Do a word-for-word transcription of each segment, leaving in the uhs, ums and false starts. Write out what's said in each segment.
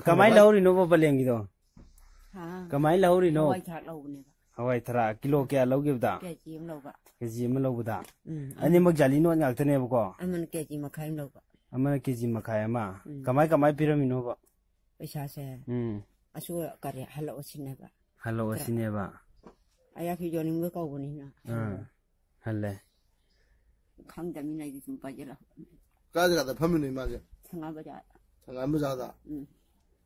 ꯀꯃꯥꯏꯅ ꯂꯧꯍꯧꯔꯤꯅꯣꯕ ꯄꯂꯦꯟꯒꯤꯗꯣ? ꯍꯥ? ꯀꯃꯥꯏꯅ ꯂꯧꯍꯧꯔꯤꯅꯣ? ꯍꯋꯥꯏ ꯊꯔꯥꯛ ꯂꯧꯕꯅꯦꯕ꯫ ꯍꯋꯥꯏ ꯊꯔꯥꯛ ꯀꯤꯂꯣ ꯀꯌꯥ ꯂꯧꯈꯤꯕꯗ? ꯀꯦꯖꯤ ꯑꯃ ꯂꯧꯕ꯫ ꯀꯦꯖꯤ ꯑꯃ ꯂꯧꯕꯗ? ꯎꯝ, ꯑꯅꯤꯃꯛ ꯖꯥꯂꯤ ꯅꯣꯠ ꯉꯥꯛꯇꯅꯦꯕꯀꯣ? ꯑꯃꯅ ꯀꯦꯖꯤ ꯃꯈꯥꯏ ꯑꯃ ꯂꯧꯕ꯫ ꯑꯃꯅ ꯀꯦꯖꯤ ꯃꯈꯥꯏ ꯑꯃ? ꯎꯝ꯫ ꯀꯃꯥꯏ ꯀꯃꯥꯏ ꯄꯤꯔꯝꯃꯤꯅꯣꯕ? ꯄꯩꯁꯥꯁꯦ? ꯎꯝ꯫ ꯑꯁꯨ ꯀꯔꯤ ꯍꯜꯂꯛꯑꯣ ꯁꯤꯅꯦꯕ꯫ ꯍꯜꯂꯛꯑꯣ ꯈꯔ ꯁꯤꯅꯦꯕ? ꯑꯌꯥꯛꯁꯨ ꯌꯣꯟꯅꯤꯡꯕ ꯀꯧꯕꯅꯤꯅ꯫ ꯑꯥ꯫ ꯍꯜꯂꯦ꯫ ꯈꯪꯗꯕꯅꯤꯅ ꯑꯩꯗꯤ ꯁꯨꯝ ꯄꯥꯏꯁꯤꯜꯂꯛꯄꯅꯤ꯫ ꯀꯥꯏ ꯖꯒꯥꯗ ꯐꯝꯃꯤꯅꯣ ꯏꯃꯥꯁꯦ? ꯁꯉꯥꯏ ꯕꯖꯥꯔꯗ꯫ ꯁꯉꯥꯏ ꯕꯖꯥꯔꯗ? ꯎꯝ꯫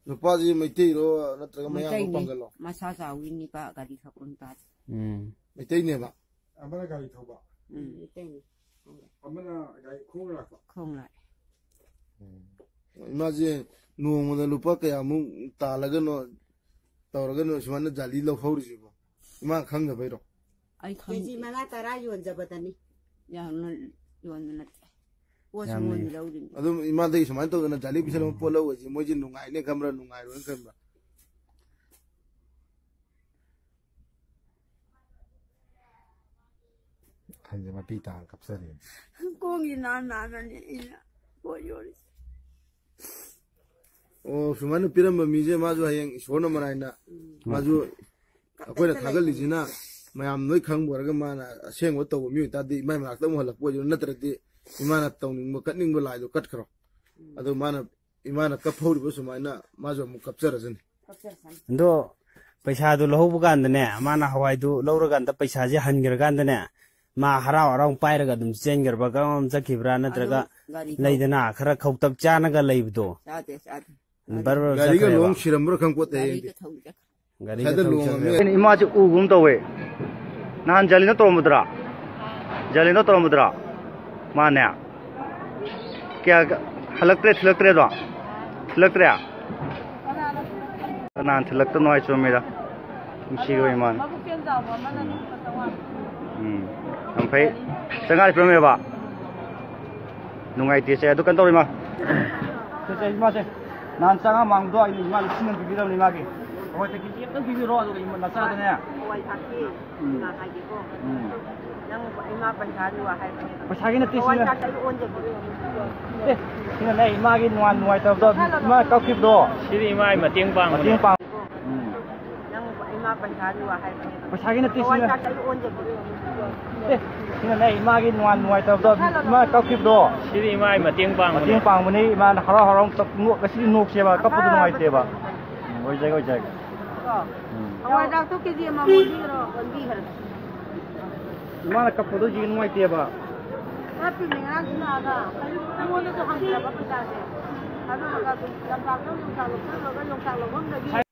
ꯅꯨꯄꯥꯁꯤ ꯃꯩꯇꯩꯔꯣ ꯅꯠꯇ꯭ꯔꯒ ꯃꯌꯥꯡꯂꯣ ꯃꯩꯇꯩꯅꯤ꯫ ꯄꯥꯡꯒꯜꯂꯣ? ꯃꯁꯥ ꯆꯥꯎꯋꯤ ꯅꯤꯄꯥ ꯒꯥꯔꯤ ꯊꯧꯕ ꯅꯨꯄꯥꯁꯦ꯫ ꯎꯝ꯫ ꯃꯩꯇꯩꯅꯦꯕ? ꯑꯃꯅ ꯒꯥꯔꯤ ꯊꯧꯕ꯫ ꯎꯝ, ꯃꯩꯇꯩꯅꯤ꯫ ꯑꯃꯅ ꯒꯥꯔꯤ ꯈꯣꯡꯅ ꯂꯥꯛꯄ꯫ ꯈꯣꯡꯅ ꯂꯥꯛꯑꯦ꯫ ꯎꯝ꯫ ꯏꯃꯥꯁꯦ ꯅꯣꯡꯃꯗ ꯂꯨꯄꯥ ꯀꯌꯥꯃꯨꯛ ꯇꯥꯜꯂꯒꯅꯣ ꯇꯧꯔꯒꯅꯣ ꯁꯨꯃꯥꯏꯅ ꯖꯥꯂꯤ ꯂꯧꯍꯧꯔꯤꯁꯤꯕꯣ? ꯏꯃꯥ ꯈꯪꯗꯕꯩꯔꯣ? ꯑꯩ ꯈꯪꯗꯦ꯫ ꯀꯦꯖꯤ ꯃꯉꯥ ꯇꯔꯥ ꯌꯣꯟꯖꯕꯗꯅꯤ꯫ ꯌꯥꯝꯅ ꯌꯣꯟꯕ ꯅꯠꯇꯦ꯫ ꯄꯣꯠꯁꯨ ꯌꯥꯝꯅ ꯃꯣꯏꯅ ꯂꯧꯔꯤꯅꯤ꯫ ꯑꯗꯨꯝ ꯏꯃꯥꯗꯒꯤ ꯁꯨꯃꯥꯏꯅ ꯇꯧꯗꯅ ꯖꯥꯂꯤ ꯄꯤꯁꯜꯂꯒ ꯄꯣꯠ ꯂꯧꯕꯁꯦ ꯃꯣꯏꯁꯦ ꯅꯨꯡꯉꯥꯏꯅꯦ ꯈꯟꯕ꯭ꯔꯥ, ꯅꯨꯡꯉꯥꯏꯔꯣꯏꯅ ꯈꯟꯕ꯭ꯔꯥ? ꯈꯟꯁꯦ ꯃꯄꯤ ꯇꯥꯔ ꯀꯞꯆꯔꯤ꯫ ꯈꯣꯡꯒꯤ ꯅꯥ ꯅꯥꯗꯅꯤ ꯑꯩꯅ ꯄꯣꯠ ꯌꯣꯜꯂꯤꯁꯦ꯫ ꯑꯣ, ꯁꯨꯃꯥꯏꯅ ꯄꯤꯔꯝꯕ ꯃꯤꯁꯦ ꯃꯥꯁꯨ ꯍꯌꯦꯡ ꯏꯁꯣꯔꯅ ꯃꯔꯥꯏꯅ ꯎꯝ꯫ ꯃꯥꯁꯨ ꯑꯩꯈꯣꯏꯅ ꯊꯥꯒꯠꯂꯤꯁꯤꯅ ꯃꯌꯥꯝ ꯂꯣꯏ ꯈꯪꯕ ꯑꯣꯏꯔꯒ ꯃꯥꯅ ꯑꯁꯦꯡꯕ ꯇꯧꯕ ꯃꯤ ꯑꯣꯏꯇꯥꯔꯗꯤ ꯏꯃꯥꯏ ꯃꯅꯥꯛꯇ ꯑꯃꯨꯛ ꯍꯜꯂꯛꯄ ꯑꯣꯏꯗꯣꯏꯅꯣ, ꯅꯠꯇ꯭ꯔꯗꯤ ꯏꯃꯥꯅ ꯇꯧꯅꯤꯡꯕ ꯀꯠꯅꯤꯡꯕ ꯂꯥꯏꯗꯣ ꯀꯠꯈ꯭ꯔꯣ꯫ ꯎꯝ꯫ ꯑꯗꯣ ꯃꯥꯅ, ꯏꯃꯥꯅ ꯀꯞꯐꯧꯔꯤꯕ ꯁꯨꯃꯥꯏꯅ ꯃꯥꯁꯨ ꯑꯃꯨꯛ ꯀꯞꯆꯔꯁꯅꯤ꯫ ꯀꯞꯆꯔꯁꯅꯤ꯫ ꯑꯗꯣ ꯄꯩꯁꯥꯗꯨ ꯂꯧꯍꯧꯕ ꯀꯥꯟꯗꯅꯦ, ꯃꯥꯅ ꯍꯋꯥꯏꯗꯨ ꯂꯧꯔꯀꯥꯟꯗ ꯄꯩꯁꯥꯁꯦ ꯍꯟꯈ꯭ꯔꯀꯥꯟꯗꯅꯦ, ꯃꯥ ꯍꯔꯥꯎ ꯍꯔꯥꯎ ꯄꯥꯏꯔꯒ ꯑꯗꯨꯝ ꯆꯦꯟꯈ꯭ꯔꯕ, ꯀꯔꯝ ꯆꯠꯈꯤꯕ꯭ꯔꯥ? ꯅꯠꯇ꯭ꯔꯒ ꯑꯗꯨꯝ ꯒꯥꯔꯤ ꯊꯧ- ꯂꯩꯗꯅ ꯈꯔ ꯈꯧꯇꯛ ꯆꯥꯅꯒ ꯂꯩꯕꯗꯣ? ꯆꯥꯗꯦ, ꯆꯥꯗꯦ꯫ ꯕꯔ ꯕꯔ ꯒꯥꯔꯤꯒ ꯆꯠꯈ꯭ꯔꯦꯕ꯫ ꯂꯣꯡ ꯁꯤꯔꯝꯕ꯭ꯔꯥ ꯈꯪꯄꯣꯠꯇꯦ ꯍꯌꯦꯡꯗꯤ꯫ ꯒꯥꯔꯤꯒ ꯊꯧ ꯆꯠꯈ꯭ꯔꯦ꯫ ꯒꯥꯔꯤꯒ ꯁ꯭ꯋꯥꯏꯗ ꯊꯧ ꯂꯣꯡꯉꯝꯃꯦ꯫ ꯆꯠꯈ꯭ꯔꯦꯕ꯫ ꯑꯩꯅ ꯏꯃꯥꯁꯦ ꯎꯒꯨꯝ ꯇꯧꯋꯦ꯫ ꯅꯍꯥꯟ ꯖꯥꯂꯤꯅ ꯇꯧꯔꯝꯕꯗꯨꯔꯥ? ꯖꯥꯂꯤꯅ ꯇꯧꯔꯝꯕꯗꯨꯔꯥ? ꯃꯥꯅꯦ꯫ ꯀꯌꯥ ꯍꯜꯂꯛꯇ꯭ꯔꯦ, ꯊꯤꯜꯂꯛꯇ꯭ꯔꯦꯗꯣ? ꯊꯤꯜꯂꯛꯇ꯭ꯔꯦ? ꯀꯅꯥꯅ ꯊꯤꯜꯂꯛꯇꯅꯣ ꯍꯥꯏ ꯆꯨꯝꯃꯤꯗ꯫ ꯅꯨꯡꯁꯤꯈ꯭ꯔꯕ ꯏꯃꯥꯅ꯫ ꯃꯕꯨꯛ ꯆꯦꯜ ꯆꯥꯎꯕ ꯑꯃꯅ ꯎꯝ꯫ ꯂꯨꯄꯥ ꯆꯥꯝꯃꯉꯥ꯫ ꯎꯝ꯫ ꯌꯥꯝ ꯐꯩ꯫ ꯆꯥꯝꯃꯉꯥ ꯄꯤꯔꯝꯃꯦꯕ꯫ ꯅꯨꯡꯉꯥꯏꯇꯦꯁꯦ꯫ ꯑꯗꯨ ꯀꯩꯅꯣ ꯇꯧꯔꯣ ꯏꯃꯥ꯫ ꯁꯦ, ꯁꯦ, ꯏꯃꯥꯁꯦ꯫ ꯅꯍꯥꯟ ꯆꯥꯝꯃꯉꯥ ꯃꯥꯡꯕꯗꯣ ꯑꯩꯅ ꯏꯃꯥ ꯂꯤꯁꯤꯡ ꯑꯃ ꯄꯤꯕꯤꯔꯕꯅꯦ ꯏꯃꯥꯒꯤ꯫ ꯍꯋꯥꯏ ꯇꯦꯡꯀꯤ ꯑꯝꯇꯪ ꯄꯤꯕꯤꯔꯣ, ꯑꯗꯨꯒ ꯏꯃꯥ ꯅꯆꯥꯗꯅꯦ꯫ ꯍꯋꯥꯏ ꯊꯥꯛꯀꯤ ꯎꯝ꯫ ꯉꯥ ꯍꯥꯏꯒꯦꯀꯣ꯫ ꯎꯝ꯫ ꯅꯪ ꯏꯃꯥ ꯄꯩꯁꯥꯒꯤ ꯋꯥ ꯍꯥꯏꯕꯅꯦ꯫ ꯄꯩꯁꯥꯒꯤ ꯅꯠꯇꯦ, ꯁꯤꯅ꯫ ꯍꯋꯥꯏ ꯆꯥꯛ ꯑꯩ ꯑꯣꯟꯖꯒꯦ꯫ ꯑꯦ, ꯁꯤꯅꯅꯦ, ꯏꯃꯥꯒꯤ ꯅꯨꯡꯉꯥꯏ-, ꯅꯨꯡꯉꯥꯏꯇꯕꯗꯣ, ꯏꯃꯥ ꯀꯞꯈꯤꯕꯗꯣ꯫ ꯁꯤꯗꯤ ꯏꯃꯥꯒꯤ ꯃꯇꯦꯡ ꯄꯥꯡꯕꯅꯦ꯫ ꯃꯇꯦꯡ ꯄꯥꯡ-, ꯎꯝ꯫ ꯅꯪ ꯏꯃꯥ ꯄꯩꯁꯥꯒꯤ ꯋꯥ ꯍꯥꯏꯕꯅꯦ꯫ ꯄꯩꯁꯥꯒꯤ ꯅꯠꯇꯦ, ꯍꯋꯥꯏ ꯁꯤꯅ꯫ ꯆꯥꯛ ꯑꯩ ꯑꯣꯟꯖꯒꯦ꯫ ꯑꯦ, ꯁꯤꯅꯅꯦ, ꯏꯃꯥꯒꯤ ꯅꯨꯡꯉꯥꯏ-, ꯅꯨꯡꯉꯥꯏꯇꯕꯗꯣ, ꯏꯃꯥ ꯀꯞꯈꯤꯕꯗꯣ꯫ ꯁꯤꯗꯤ ꯏꯃꯥꯒꯤ ꯃꯇꯦꯡ ꯄꯥꯡꯕꯅꯦ꯫ ꯃꯇꯦꯡ ꯄꯥꯡꯕꯅꯦ, ꯏꯃꯥꯅ ꯍꯔꯥꯎ ꯍꯔꯥꯎ ꯀꯞ-, ꯅꯣꯛ-, ꯉꯁꯤꯗꯤ ꯅꯣꯛꯁꯦꯕ, ꯀꯞꯄꯗꯣ ꯅꯨꯡꯉꯥꯏꯇꯦꯕ꯫ ꯎꯝ, ꯑꯣꯏꯖꯒꯦ, ꯑꯣꯏꯖꯒꯦ꯫ ꯎꯝ꯫ ꯍꯋꯥꯏ ꯆꯥꯛꯇꯣ ꯀꯦ ꯖꯤ ꯑꯃꯃꯝ ꯑꯣꯟꯕꯤꯈ꯭ꯔꯣ, ꯑꯣꯟꯕꯤꯈ꯭ꯔꯣ꯫ ꯏꯃꯥꯅ ꯀꯞꯄꯗꯣ ꯍꯧꯖꯤꯛ ꯅꯨꯡꯉꯥꯏꯇꯦꯕ꯫ ꯀꯞꯄꯤꯅꯦ ꯉꯔꯥꯡꯁꯨ ꯂꯥꯛꯑꯒ꯫ ꯑꯩꯉꯣꯟꯗꯁꯨ ꯍꯟꯗ꯭ꯔꯕ ꯄꯩꯁꯥꯁꯦ꯫ ꯑꯗꯨꯗꯨꯒ ꯑꯗꯨꯝ ꯂꯝꯄꯥꯛꯇ ꯌꯣꯡꯆꯥꯛ ꯂꯧꯁꯜꯂꯨꯔꯒ ꯌꯣꯡꯆꯥꯛ ꯂꯧꯐꯝꯗꯒꯤ